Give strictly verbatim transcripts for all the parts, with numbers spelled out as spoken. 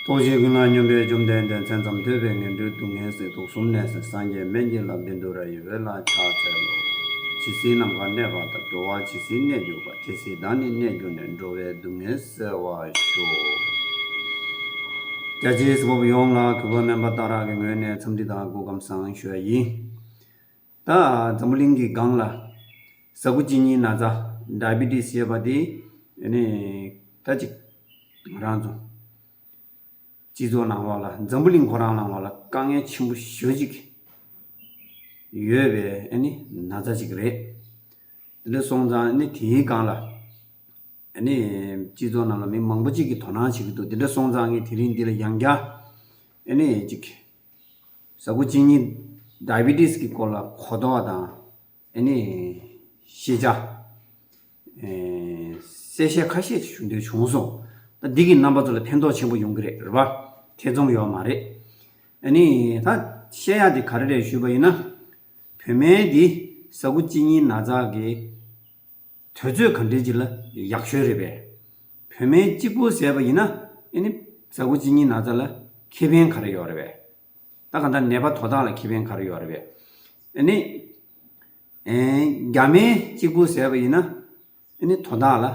ཐུགས་རྗེ་ཀུན་ལ་སྙོམས་པའི་བཅོམ་ལྡན་འདས། མཚན་ཙམ་ཐོས་པས་ངན་འགྲོའི་སྡུག་བསྔལ་སེལ། དུག་གསུམ་ནད་སེལ་སངས་རྒྱས་སྨན་གྱི་བླ། བདེ་འདུས་ར་ཡི་འོད་ལ་ཕྱག་འཚལ་ལོ། ཇི་སྲིད་ནམ་མཁའ་གནས་པ་དང་། འགྲོ་བ་ཇི་སྲིད་གནས་གྱུར་པ། དེ་སྲིད་བདག་ནི་གནས་གྱུར་ནས། འགྲོ་བའི་སྡུག་བསྔལ་སེལ་བར་ཤོག། རྒྱ་ཆེའི་གཟིགས་པ་པོ་ཡོངས་ལ་གུས་པ་སྨན་པ་སྟག་ར་གི་ངོས་ནས་འཚམས་འདྲི་དང་སྐུ་ཁམས་བཟང་ཞུ་ཡ་ཡིན། ད་འཛམ་བུ་གླིང་གི་སྒང་ལ་ཟ་ཁུ་གཅིན་སྙིའི་ན་ཚ་ཌའི་བི་ཊི་སི་ཞེས་པ་དེ་ནི་ད་ཅིག་ང་རང་ཚོ་སྤྱི་ཚོགས་ནང་ལོགས་ལ་འཛམ་བུ་གླིང་ཁོ་རང་ནང་ལོགས་ལ་དཀའ་ངལ་ཆེན་པོ་ཞེ་པོ་ཅིག་ཡོད་པའི་ཨ་ནི་ན་ཚ་ཅིག་རེད། དེ་འདྲ་སོང་ཙང་ཨ་ནི་དེའི་སྒང་ལ་ཨ་ནི་སྤྱི་ཚོགས་ནང་ལ་མི་མང་པོ་ཅིག་གིས་དོ་སྣང་བྱེད་ཀྱི་འདུག་དེ་འདྲ་སོང་ཙང་ངས་དེ་རིང་འདི་ལ་ཡང་བསྐྱར་ཨ་ནི་ཅིག་ཟ་ཁུ་གཅིན་སྙི་ཌའི་བི་ཊི་སི་གི་སྐོར་ལ་གོ་རྟོགས་དང་ཨ་ནི་ཤེས་བྱ་ཨེ་གསལ་བཤད་ཁ་ཤས་ཅིག་ཞུ་འདོད་བྱུང་སོང་། ད་འདི་གིས་རྣམ་པ་ཚོ་ལ་ཕན་ཐོགས་ཆེན་པོ་ཡོང་གི་རེད། རེད་པ། ཐེ་ཚོམ་ཡོད་མ་རེད། ཨ་ནི་ད་བཤད་ཡག་དེ་ག་རེ་རེད་ཞུས་པ་ཡིན་ན། བུད་མེད་འདི་ཟ་ཁུ་གཅིན་སྙིའི་ན་ཚ་གི་དུས་ཚོད་ག་འདྲས་ཅིག་ལ་ཡག་ཤོས་རེད་པས། བུད་མེད་གཅིག་པུ་ཟེར་བ་ཡིན་ན་ཨ་ནི་ཟ་ཁུ་གཅིན་སྙིའི་ན་ཚ་ལ་ཁེ་ཕན་ག་རེ་ཡོད་རེད་པས། ད་གང་ལྟར་ནད་པ་དོ་བདག་ལ་ཁེ་ཕན་ག་རེ་ཡོད་རེད་པས། ཨ་ནི་ཨེ་རྒྱ་སྨན་གཅིག་པུ་ཟེར་བ་ཡིན་ན་ཨ་ནི་དོ་བདག་ལ་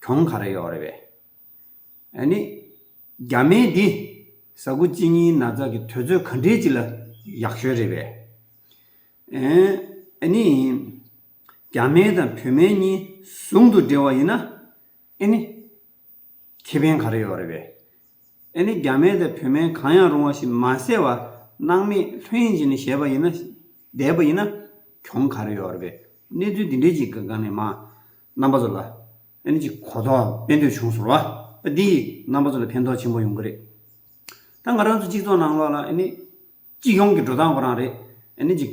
གྱོང་ག་རེ་ཡོད་རེད་པས། ཨ་ནི་རྒྱ་སྨན་འདི་ཟ་ཁུ་གཅིན་སྙིའི་ན་ཚ་གི་དུས་ཚོད་ག་འདྲས་ཅིག་ལ་ཡག་ཤོས་རེད་པས། ཨེ་ཨ་ནི་རྒྱ་སྨན་དང་བོད་སྨན་གཉིས་ཟུང་དུ་འབྲེལ་བ་ཡིན་ན་ཨ་ནི་ཁེ་ཕན་ག་རེ་ཡོད་རེད་པས། ཨ་ནི་རྒྱ་སྨན་དང་བོད་སྨན་གང་ཡང་རུང་བ་ཞིག་མ་བཟས་པ་སྣང་མེད་ལྷོད་གཡེང་བྱས་ནས་བཞེས་པ་ཡིན་ན་བསྡད་པ་ཡིན་ན་གྱོང་ག་རེ་ཡོད་རེད་པས། གནས་ཚུལ་འདི་འདྲས་ཅིག་གི་སྒང་ནས་མ་རྣམ་པ་ཚོ་ལ་ཨ་ནི་ཅིག་གོ་རྟོགས་སྤེལ་འདོད་བྱུང་སོང་བ། ད་འདི་ཡིས་རྣམ་པ་ཚོ་ལ་ཕན་ཐོགས་ཆེན་པོ་ཡོང་གི་རེད། ད་ང་རང་ཚོ་སྤྱི་ཚོགས་ནང་ལོགས་ལ་ཨ་ནི་སྤྱི་ཡོངས་ཀྱི་འགྲོ་སྟངས་ཁོ་རང་རེད། ཨ་ནི་ཅིག་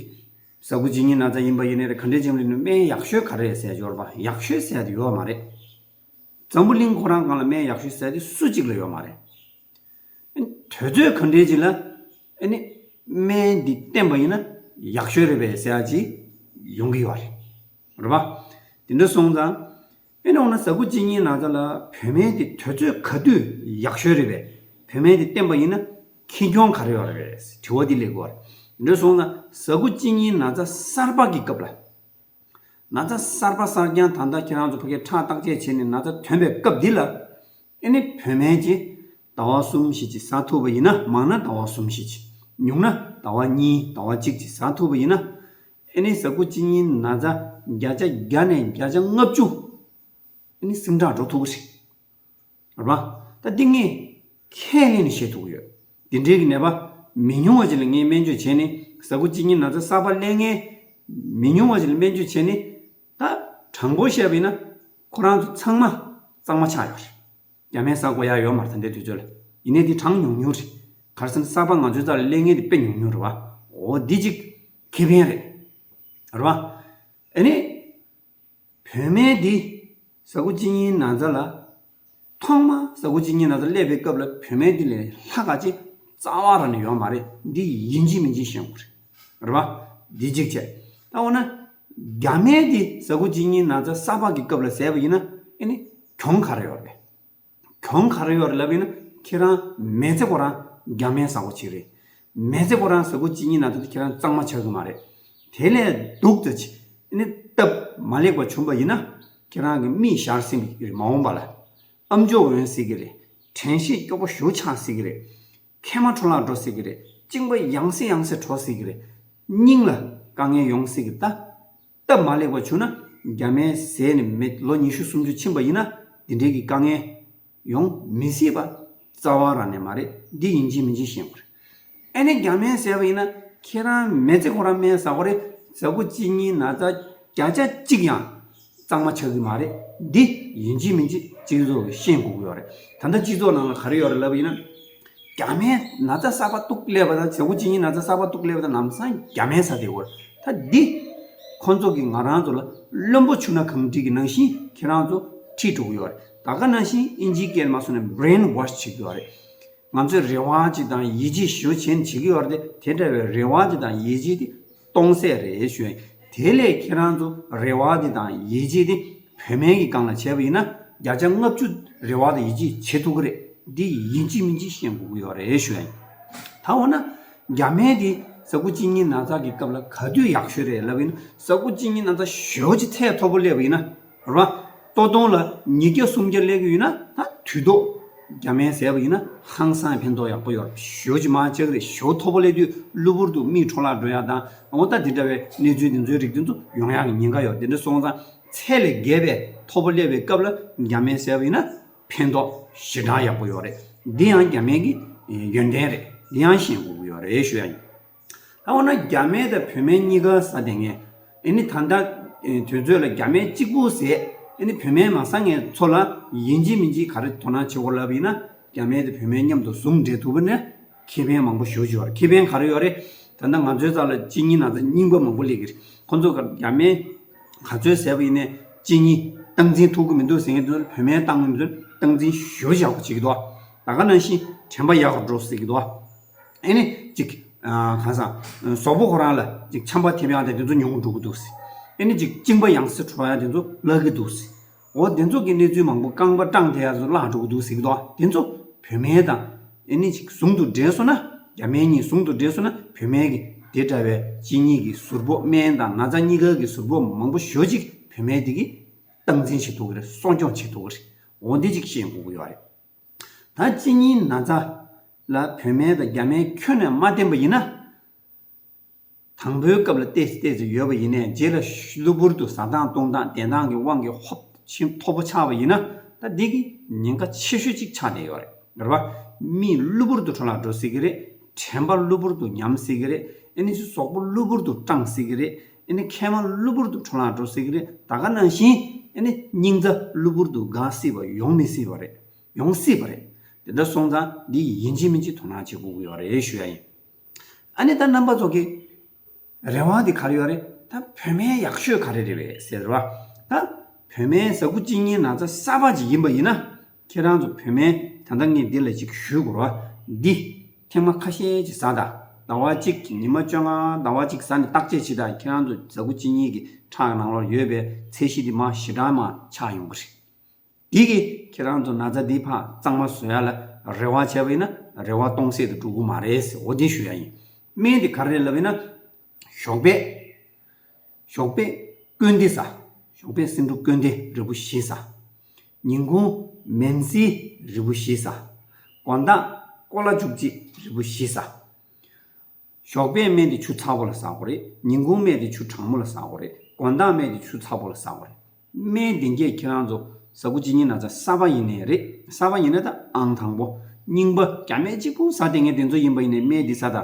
ཟ་ཁུ་གཅིན་སྙིའི་ན་ཚ་ཡིན་པ་ཡིན་ནའི་རེད། ག་འདྲས་ཅིག་ལ་ནི་སྨན་ཡག་ཤོས་ག་རེ་རེད་ཟེར་འབྱོར་བ་ཡག་ཤོས་ཟེར་དེ་ཡོད་མ་རེད། འཛམ་བུ་གླིང་ཁོ་རང་སྒང་ལ་སྨན་ཡག་ཤོས་ཟེར་དེ་སུ་གཅིག་ལ་ཡོད་མ་རེད། ཨ་ནི་དུས་ཚོད་ག་འདྲས་ཅིག་ལ་ཨ་ནི་སྨན་འདི་བསྟེན་པ་ཡིན་ན་ཡག་ཤོས་རེད་པས་ཟེར་ཡག་ཅིག་ཡོང་གི་ཡོད་རེད། རེད་པ། དེ་འདྲ་སོང་ཙང་ཨེ་ནི་འོ་ན་ཟ་ཁུ་གཅིན་སྙིའི་ན་ཚ་ལ་བོད་སྨན་དེ་དུས་ཚོད་ག་དུས་ཡག་ཤོས་རེད་པས། བོད་སྨན་དེ་བསྟེན་པ་ཡིན་ན་ཁེ་གྱོང་ག་རེ་ཡོད་རེད་པས་དྲི་བ་འདི་སླེབས་ཀྱི་ཡོད་རེད། དེ་འདྲ་སོང་ཙང་ཟ་ཁུ་གཅིན་སྙིའི་ན་ཚ་གསར་པ་གི་སྐབས་ལ། ན་ཚ་གསར་པ་གསར་རྐྱང་ད་ལྟ་ཁྱེད་རང་ཚོ་ཕ་གིར་ཁྲག་བརྟག་དཔྱད་བྱས་ནས་ན་ཚ་ཐོན་པའི་སྐབས་འདི་ལ། ཨེ་ནི་བོད་སྨན་གྱིས་ཟླ་བ་གསུམ་བཞི་ཅིག་ཟ་ཐུབ་པ་ཡིན་ན། མང་ན་ཟླ་བ་གསུམ་བཞི་ཅིག་ཉུང་ན་ཟླ་བ་གཉིས་ཟླ་བ་གཅིག་ཅིག་ཟ་ཐུབ་པ་ཡིན་ན། ཨེ་ནི་ཟ་ཁུ་གཅིན་སྙིའི་ན་ཚ་བརྒྱ་ཆ་བརྒྱ་ནས་བརྒྱ་ཆ་ལྔ་བཅུ་ཨེ་ནི་ཟིང་དྲག་འགྲོ་ཐུབ་ཀྱི་རེད། རེད་པ། ད་འདི་ངས་ཁས་ལེན་ནས་བཤད་ཐུབ་ཀྱི་ཡོད། འདི་འདྲའི་གི་ནད་པ་མི་ཉུང་བ་ཅིག་ལ་ངས་སྨན་བཅོས་བྱས་ནས། ཟ་ཁུ་གཅིན་སྙིའི་ན་ཚ་གསར་པ་སླེབས་མཁན་མི་ཉུང་བ་ཅིག་ལ་སྨན་བཅོས་བྱས་ནས། ད་དྲང་པོ་བཤད་པ་ཡིན་ན་ཁོ་རང་ཚོ་ཚང་མ་གཙང་མ་ཆགས་ཡོད་རེད། རྒྱ་སྨན་ཟ་དགོས་ཡག་ཡོད་མ་རེད་ད་ལྟའི་དུས་ཚོད་ལ། ཡིན་ནའི་འདི་གྲངས་ཉུང་ཉུང་རེད། ག་རེ་ཟེར་ན་གསར་པ་ང་ཚོའི་རྩ་ལ་སླེབས་མཁན་དེ་དཔེ་ཉུང་ཉུང་རེད་པ། འོ་འདི་གཅིག་ཁེ་ཕན་རེད། རེད་པ། ཨ་ནི་བོད་སྨན་འདི་ཟ་ཁུ་གཅིན་སྙིའི་ན་ཚ་ལ། ཐོག་མ་ཟ་ཁུ་གཅིན་སྙིའི་ན་ཚ་སླེབས་པའི་སྐབས་ལ་བོད་སྨན་འདི་ལས་ལྷག་ག་ཅིག་རྩ་བ་རང་ནས་ཡོད་མ་རེད། འདི་ཡིན་གཅིག་མིན་གཅིག་ཤེས་དགོས་རེད། རེད་པ། འདི་གཅིག་བྱས། ད་འོ་ན་རྒྱ་སྨན་འདི་ཟ་ཁུ་གཅིན་སྙིའི་ན་ཚ་གསར་པ་གི་སྐབས་ལ་ཟས་པ་ཡིན་ན་ཨེ་ནི་གྱོང་ག་རེ་ཡོད་རེད། གྱོང་ག་རེ་ཡོད་རེད་ལབ་ཡིན་ན། ཁྱེད་རང་མི་ཚེ་ཁོ་རང་རྒྱ་སྨན་ཟ་དགོས་ཀྱི་རེད། མི་ཚེ་ཁོ་རང་ཟ་ཁུ་གཅིན་སྙིའི་ན་ཚ་དེ་ཁྱེད་རང་གཙང་མ་ཆགས་ཀྱི་མ་རེད། དེ་ལས་སྡུག་ཙམ་ཅིག་ཨེ་ནི་སྟབས་མ་ལེགས་པ་བྱུང་པ་ཡིན་ན། ཁྱེད་རང་གི་མིག་ཞར་ཟིན་གྱི་རེད། མ་འོངས་པ་ལ་ཨམ་ཅོག་འོན་སྲིད་ཀྱི་རེད། དྲན་ཤེས་སྐྱོ་པོ་ཞེ་པོ་ཆགས་སྲིད་ཀྱི་རེད། མཁལ་མ་འཕྲོ་བརླག་འགྲོ་སྲིད་ཀྱི་རེད། གཅིན་པ་ཡང་སེ་ཡང་སེ་བྲོ་སྲིད་ཀྱི་རེད། སྙིང་ལ་དཀའ་ངལ་ཡོང་སྲིད་ཀྱི། ད་སྟབས་མ་ལེགས་པ་བྱུང་ན་རྒྱ་སྨན་ཟས་ནས་མི་ལོ་ཉི་ཤུ་སུམ་ཅུ་ཕྱིན་པ་ཡིན་ན་འདི་འདྲའི་གི་དཀའ་ངལ་ཡོང་མི་སྲིད་པ་རྩ་བ་རང་ནས་མ་རེད། འདི་ཡིན་གཅིག་མིན་གཅིག་ཤེས་དགོས་རེད། ཨ་ནི་རྒྱ་སྨན་ཟས་པ་ཡིན་ན་ཁྱེད་རང་མི་ཚེ་ཁོ་རང་སྨན་ཟ་དགོས་རེད། ཟ་ཁུ་གཅིན་སྙིའི་ན་ཚ་བརྒྱ་ཆ་གཅིག་ཡང་གཙང་མ་ཆགས་ཀྱི་མ་རེད། འདི་ཡིན་གཅིག་མིན་གཅིག་སྤྱི་ཚོགས་ཀྱིས་ཤེས་དགོས་ཀྱི་ཡོད་རེད། ད་ལྟ་སྤྱི་ཚོགས་ནང་ལ་ག་རེ་ཡོད་རེད་ལབ་པ་ཡིན་ན། རྒྱ་སྨན་ན་ཚ་གསར་པ་ཏོག་སླེབས་པ་དང་། ཟ་ཁུ་གཅིན་སྙིའི་ན་ཚ་གསར་པ་ཏོག་སླེབས་པ་དང་། ལམ་སང་རྒྱ་སྨན་ཟ་བསྡད་ཡོད་རེད། ད་འདི་ཁོང་ཚོ་གིས་ང་རང་ཚོ་ལ་བླུན་པོ་ཆུ་ནག་གངས་ཁྲོད་ཀྱི་ནང་བཞིན་ཁྱེད་རང་ཚོ་ཁྲིད་འགྲོ་གི་ཡོད་རེད། ད་ག་ནང་བཞིན་དབྱིན་ཇིའི་སྐད་མ་སོང་ནས་brainwash བྱེད་ཀྱི་ཡོད་རེད། ང་ཚོས་རེ་བ་ཅིག་དང་ཡིད་ཆེས་ཞུ་བྱེད་བྱེད་ཀྱི་ཡོད་རེད་དེ། དེ་འདྲ་བའི་རེ་བ་ཅིག་དང་ཡིད་ཆེས་དེ་སྟོང་ཟད་རེད་ཞུ་ཡིན། དེ་ལས་ཁྱེད་རང་ཚོ་རེ་བ་དེ་དང་ཡིད་ཆེས་དེ་བོད་སྨན་གྱི་སྒང་ལ་བྱས་པ་ཡིན་ན་བརྒྱ་ཆ་ལྔ་བཅུ་རེ་བ་དང་ཡིད་ཆེས་བྱེད་ཐུབ་ཀྱི་རེད། འདི་ཡིན་གཅིག་མིན་གཅིག་ཤེས་དགོས་ཀྱི་ཡོད་རེད་ཞུ་ཡ་ཡིན། ད་འོ་ན་རྒྱ་སྨན་འདི་ཟ་ཁུ་གཅིན་སྙི་ན་ཚ་གི་སྐབས་ལ་ག་དུས་ཡག་ཤོས་རེད་ལབ་ཡིན་ན། ཟ་ཁུ་གཅིན་སྙི་ན་ཚ་ཞེ་པོ་ཅིག་ཚད་མཐོ་པོ་སླེབས་པ་ཡིན་ན་རེད་བ། ལྟོ་སྟོང་ལ་ཉིས་བརྒྱ་སུམ་བརྒྱ་སླེབས་ཀྱི་ཡོད་ན། ད་དུས་ཐོག་རྒྱ་སྨན་ཟས་པ་ཡིན་ན་ཧང་སང་ཕན་ཐོགས་ཡག་པོ་ཡོད་རེད། ཞེ་པོ་ཅིག་མང་ཆེ་གི་རེད། ཞེ་པོ་མཐོ་པོ་སླེབས་དུས་གློ་བུར་དུ་མིག་འཕྲོ་བརླག་འགྲོ་ཡག་དང་། འོ་ད་འདི་འདྲ་བའི་གནས་ཚུལ་འདི་ཚོའི་རིགས་འདི་ཚོ་ཡོང་ཡག་གི་ཉེན་ཁ་ཡོད། དེ་འདྲ་སོང་ཙང་ཚད་ལས་བརྒལ་བའི་མཐོ་པོ་སླེབས་པའི་སྐབས་ལ་རྒྱ་སྨན་ཟས་པ་ཡིན་ན་ཕན་ཐོགས་ཞེ་དྲག་ཡག་པོ་ཡོད་རེད། འདི་ཡང་རྒྱ་སྨན་གྱི་ཡོན་ཏན་རེད། འདི་ཡང་ཤེས་དགོས་ཀྱི་ཡོད་རེད་ཞུ་ཡ་ཡིན། ད་འོ་ན་རྒྱ་སྨན་དང་བོད་སྨན་གཉིས་ཀ་ཟ་བསྡད་མཁན། ཨེ་ནི་ད་ལྟ་དུས་ཚོད་ལ་རྒྱ་སྨན་གཅིག་པུ་ཟས། ཨེ་ནི་བོད་སྨན་མ་ཟ་མཁན་ཚོ་ལ་ཡིན་གཅིག་མིན་གཅིག་ག་རེ་དོ་སྣང་བྱེད་དགོས་ལབ་ཡིན་ན། རྒྱ་སྨན་དང་བོད་སྨན་མཉམ་དུ་ཟུང་འབྲེལ་ཐུབ་པ་ནི་ཁེ་ཕན་མང་པོ་ཞེ་པོ་ཅིག་ཡོད་རེད། ཁེ་ཕན་ག་རེ་ཡོད་རེད། ད་ལྟ་ང་ཚོའི་རྩ་ལ་གཅིན་སྙི་ན་ཚ་རྙིང་པ་མང་པོ་སླེབས་ཀྱི་རེད། ཁོང་ཚོ་ག་རྒྱ་སྨན་ག་ཚོད་ཟས་པ་ཡིན་ནའི་གཅིན་སྙི་སྟངས་འཛིན་ཐུབ་ཀྱི་མི་འདུག་ཟེར་མཁན་དེ་ཚོ་ལ་བོད་སྨན་བཏང་གི་མི་འདུག་སྟངས་འཛིན་ཞེ་པོ་ཅིག་ཡག་པོ་བྱེད་ཀྱི་འདུག་ད་ག་ནང་བཞིན་དྲན་པ་ཡག་རུ་འགྲོ་ཟེར་གྱི་འདུག་ཨེ་ནི་ཅིག་ཨ་གང་ཟག་གཟུགས་པོ་ཁོ་རང་ལ་ཅིག་ཆམ་པ་ཐེབས་ཡག་དེ་དེ་ཚོ་ཉུང་རུ་འགྲོ་གི་འདུག་ཟེར། ཨེ་ནི་ཅིག་གཅིན་པ་ཡང་སེ་འཕྲོ་ཡག་དེ་ཚོ་བརླག་གི་འདུག་ཟེར། འོ་དེ་ཚོ་གི་གནས་ཚུལ་མང་པོ། རྐང་པ་སྐྲངས་ཐེབས་ཡག་ཚོ་བརླག་འགྲོ་གི་འདུག་ཟེར་གྱི་འདུག་དེ་ཚོ་བོད་སྨན་དང་ཨེ་ནི་ཅིག་ཟུང་དུ་འབྲེལ་སོང་ན། རྒྱ་སྨན་གཉིས་ཟུང་དུ་འབྲེལ་སོང་ན་བོད་སྨན་གྱི་དེ་འདྲ་བའི་གཅིན་སྙི་གི་གཟུགས་པོ། སྨན་དང་ན་ཚ་གཉིས་ཀ་གི་གཟུགས་པོ་མང་པོ་ཞེ་པོ་ཅིག་བོད་སྨན་དེ་གིས་སྟངས་འཛིན་བྱེད་ཐུབ་ཀྱི་རེད། སྲུང་སྐྱོང་བྱེད་ཐུབ་ཀྱི་རེད། འོ་འདི་ཅིག་ཤེས་དགོས་ཀྱི་ཡོད་རེད། ད་གཅིན་སྙིའི་ན་ཚ་ལ་བོད་སྨན་དང་རྒྱ་སྨན་ཁྱོན་ནས་མ་བསྟེན་པ་ཡིན་ན། དང་པོའི་སྐབས་ལ་ཏོག་ཙམ་ཏོག་ཙམ་ཡོད་པ་ཡིན་ནའི་རྗེས་ལ་གློ་བུར་དུ་ཟ་སྟངས་གཏོང་སྟངས་བསྟེན་སྟངས་ཀྱི་དབང་གིས་ཧོབ་ཆེན་མཐོ་པོ་ཆགས་པ་ཡིན་ན། ད་འདི་གི་ཉེན་ཁ་ཆེ་ཤོས་ཅིག་ཆགས་བསྡད་ཡོད་རེད། རེད་བ། མིག་གློ་བུར་དུ་འཕྲོ་བརླག་འགྲོ་སྲིད་ཀྱི་རེད། དྲན་པ་གློ་བུར་དུ་ཉམས་སྲིད་ཀྱི་རེད། ཨེ་ནི་གཟུགས་པོ་གློ་བུར་དུ་སྐྲངས་སྲིད་ཀྱི་རེད། ཨེ་ནི་མཁལ་མ་གློ་བུར་དུ་འཕྲོ་བརླག་འགྲོ་སྲིད་ཀྱི་རེད། ད་ག་ནང་བཞིན་ཨེ་ནི་སྙིང་རྩ་གློ་བུར་དུ་འགག་སྲིད་པ་ཡོང་མི་སྲིད་པ་རེད། ཡོང་སྲིད་པ་རེད། དེ་འདྲ་སོང་ཙང་འདི་ཡིན་གཅིག་མིན་གཅིག་དོ་སྣང་བྱེད་དགོས་ཀྱི་ཡོད་རེད་ཞུ་ཡ་ཡིན། ཨ་ནི་ད་རྣམ་པ་ཚོ་གི་རེ་བ་འདི་ག་རེ་ཡོད་རེད། ད་བོད་སྨན་ཡག་ཤོས་ག་རེ་རེད་པས་ཟེར་བ། ད་བོད་སྨན་ཟ་ཁུ་གཅིན་སྙིའི་ན་ཚ་གསར་པ་ཅིག་ཡིན་པ་ཡིན་ན། ཁྱེད་རང་ཚོ་བོད་སྨན་ད་ལྟ་ངས་འདི་ལ་ཅིག་ཞུ་དགོས་རེད་བ། འདི་ཐེངས་མ་ཁ་ཤས་ཅིག་ཟ་དང་། ཟླ་བ་གཅིག་གི་ཉི་མ་བཅོ་ལྔ་ཟླ་བ་གཅིག་ཟ་ནས་བརྟག་དཔྱད་བྱེད་དང་། ཁྱེད་རང་ཚོ་ཟ་ཁུ་གཅིན་སྙི་གི་ཁྲག་ནང་ལོགས་ཡོད་པའི་ཚད་གཞི་འདི་མར་ཞེ་དྲག་མར་ཆག་ཡོང་གི་རེད། འདི་གིས་ཁྱེད་རང་ཚོ་ན་ཚ་འདི་ཕར་གཙང་མ་བཟོ་ཡ་ལ་རེ་བ་བྱས་པ་ཡིན་ན་རེ་བ་སྟོང་ཟད་དུ་འགྲོ་གི་མ་རེད་ཟེར། འོ་འདི་ཞུ་ཡ་ཡིན། སྨན་འདི་ག་རེ་རེད་ལབ་ཡིན་ན། ཞོགས་པ། ཞོགས་པ་ཀུན་དེ་ཟ། ཞོགས་པ་སེ་འབྲུ་ཀུན་དེ་རིལ་བུ་བཞི་ཟ། ཉིན་གུང་མན་ཟིལ་རིལ་བུ་བཞི་ཟ། དགོང་དག་ཀོ་ལ་བཅུ་གཅིག་རིལ་བུ་བཞི་ཟ། ཞོགས་པའི་སྨན་དེ་ཆུ་ཚ་པོ་ལ་ཟ་དགོས་རེད། ཉིན་གུང་སྨན་དེ་ཆུ་གྲང་མོ་ལ་ཟ་དགོས་རེད། དགོང་དག་སྨན་དེ་ཆུ་ཚ་པོ་ལ་ཟ་དགོས་རེད། སྨན་དེ་གས་ཁྱེད་རང་ཚོ་ཟ་ཁུ་གཅིན་སྙི་ན་ཚ་གསར་པ་ཡིན་ནའི་རེད། གསར་པ་ཡིན་ན་ད་ཨང་དང་པོ། རྙིང་པ་རྒྱ་སྨན་གཅིག་པུ་ཟ་བསྡད་མཁན་དེ་ཚོ་ཡིན་པ་ཡིན་ནའི་སྨན་འདི་ཟ་དང་།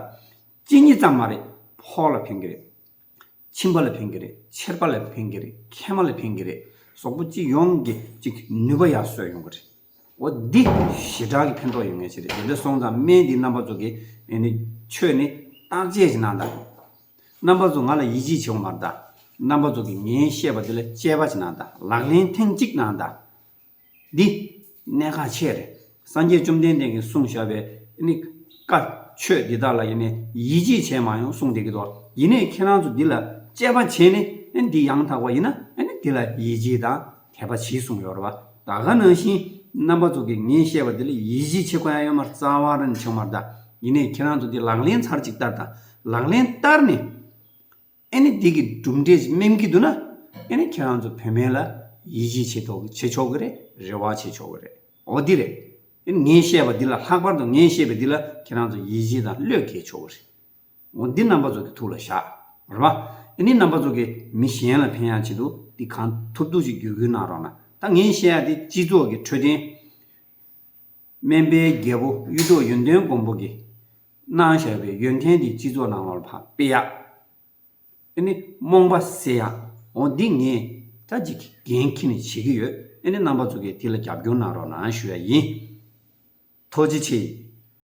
གཅིན་སྙི་ཙམ་མ་རེད། ཕོ་ལ་ཕན་གི་རེད། མཆིན་པ་ལ་ཕན་གི་རེད། མཆེར་པ་ལ་ཕན་གི་རེད། མཁལ་མ་ལ་ཕན་གི་རེད། གཟུགས་པོ་སྤྱི་ཡོངས་ཀྱི་ཅིག་ནུས་པ་ཡར་གསོས་ཡོང་གི་རེད། འོ་འདི་ཞེ་དྲག་གི་ཕན་ཐོགས་ཡོད་ངེས་ཅིག་རེད། དེ་འདྲ་སོང་ཙང་སྨན་འདི་རྣམ་པ་ཚོ་གིས་ཨེ་ནི་ཆོས་ནི་བརྟག་དཔྱད་ཅིག་གནང་དང་། རྣམ་པ་ཚོ་ང་ལ་ཡིད་ཆེས་བྱེད་དགོས་མ་རེད་ད། རྣམ་པ་ཚོ་གིས་ངས་བཤད་པ་འདི་ལ་དཔྱད་པ་ཅིག་གནང་དང་། ལག་ལེན་ཐེངས་གཅིག་གནང་དང་། འདི་གནད་འགག་ཆེ་རེད། སངས་རྒྱས་བཅོམ་ལྡན་འདས་ཀྱིས་གསུངས་བཞག་པའི་ཨེ་ནི་བཀའ་ཆོས་འདི་དག་ལ་ཡིན་ནའི་ཡིད་ཆེས་བྱས་མ་ཡོང་གསུངས་བསྡད་ཀྱི་འདུག་ཡིན་ནའི་ཁྱེད་རང་ཚོ་འདི་ལ་དཔྱད་པ་བྱས་ནས་ཨེ་འདི་ཡང་དག་པ་ཡིན་ན་ཨེ་ནི་འདི་ལ་ཡིད་ཆེས་དང་དད་པ་བྱེད་གསུངས་ཡོད་རེད་བ། ད་ག་ནང་བཞིན་རྣམ་པ་ཚོ་གིས་ངས་བཤད་པ་འདི་ལ་ཡིད་ཆེས་བྱེད་དགོས་ཡ་ཡོད་མ་རེད། རྩ་བ་རང་བྱུང་མ་རེད་ད། ཡིན་ནའི་ཁྱེད་རང་ཚོ་འདི་ལག་ལེན་ཚར་གཅིག་བསྟར་དང་། ལག་ལེན་བསྟར་ནས་ཨེ་ནི་འདི་གི་གྲུབ་འབྲས་སྨིན་གྱི་འདུག་ན། ཨེ་ནི་ཁྱེད་རང་ཚོ་བོད་སྨན་ལ་ཡིད་ཆེས་བྱེད་ཐུབ་བྱེད་ཆོག་གི་རེད། རེ་བ་བྱེད་ཆོག་གི་རེད། འོ་འདི་རེད། ཨེ་ནི་ངས་བཤད་པ་འདི་ལ། ལྷག་པར་དུ་ངས་བཤད་པ་འདི་ལ་ཁྱེད་རང་ཚོ་ཡིད་ཆེས་དང་བློས་འགེལ་ཆོག་གི་རེད། འོ་འདི་རྣམ་པ་ཚོ་གི་ཐུགས་ལ་བཞག་རེད་བ། ཨེ་ནི་རྣམ་པ་ཚོ་གིས་མི་གཞན་ལ་ཕན་ཡག་ཆེད་དུ་འདི་གང་ཐུབ་ཐུབ་ཅིག་བརྒྱུད་སྐུལ་གནང་རོགས་གནང་། ད་ངས་བཤད་ཡ་འདི་སྤྱི་ཚོགས་ཀྱི་འཕྲོད་བསྟེན། སྨན་པའི་རྒྱལ་པོ་གཡུ་ཐོག་ཡོན་ཏན་མགོན་པོ་གིས་གནང་བཞག་པའི་ཡོན་ཏན་འདི་སྤྱི་ཚོགས་ནང་ལོགས་ལ་ཕར་སྤེལ་ཡག་ཨེ་ནི་རྨོངས་པ་སེལ་ཡག་འོ་འདི་ངས་ད་ཅིག་འགན་འཁྱེར་ནས་བྱེད་ཀྱི་ཡོད། ཨེ་ནི་རྣམ་པ་ཚོ་གིས་དེ་ལ་རྒྱབ་སྐྱོར་གནང་རོགས་གནང་ཞུ་ཡ་ཡིན། ཐུགས་རྗེ་ཆེ།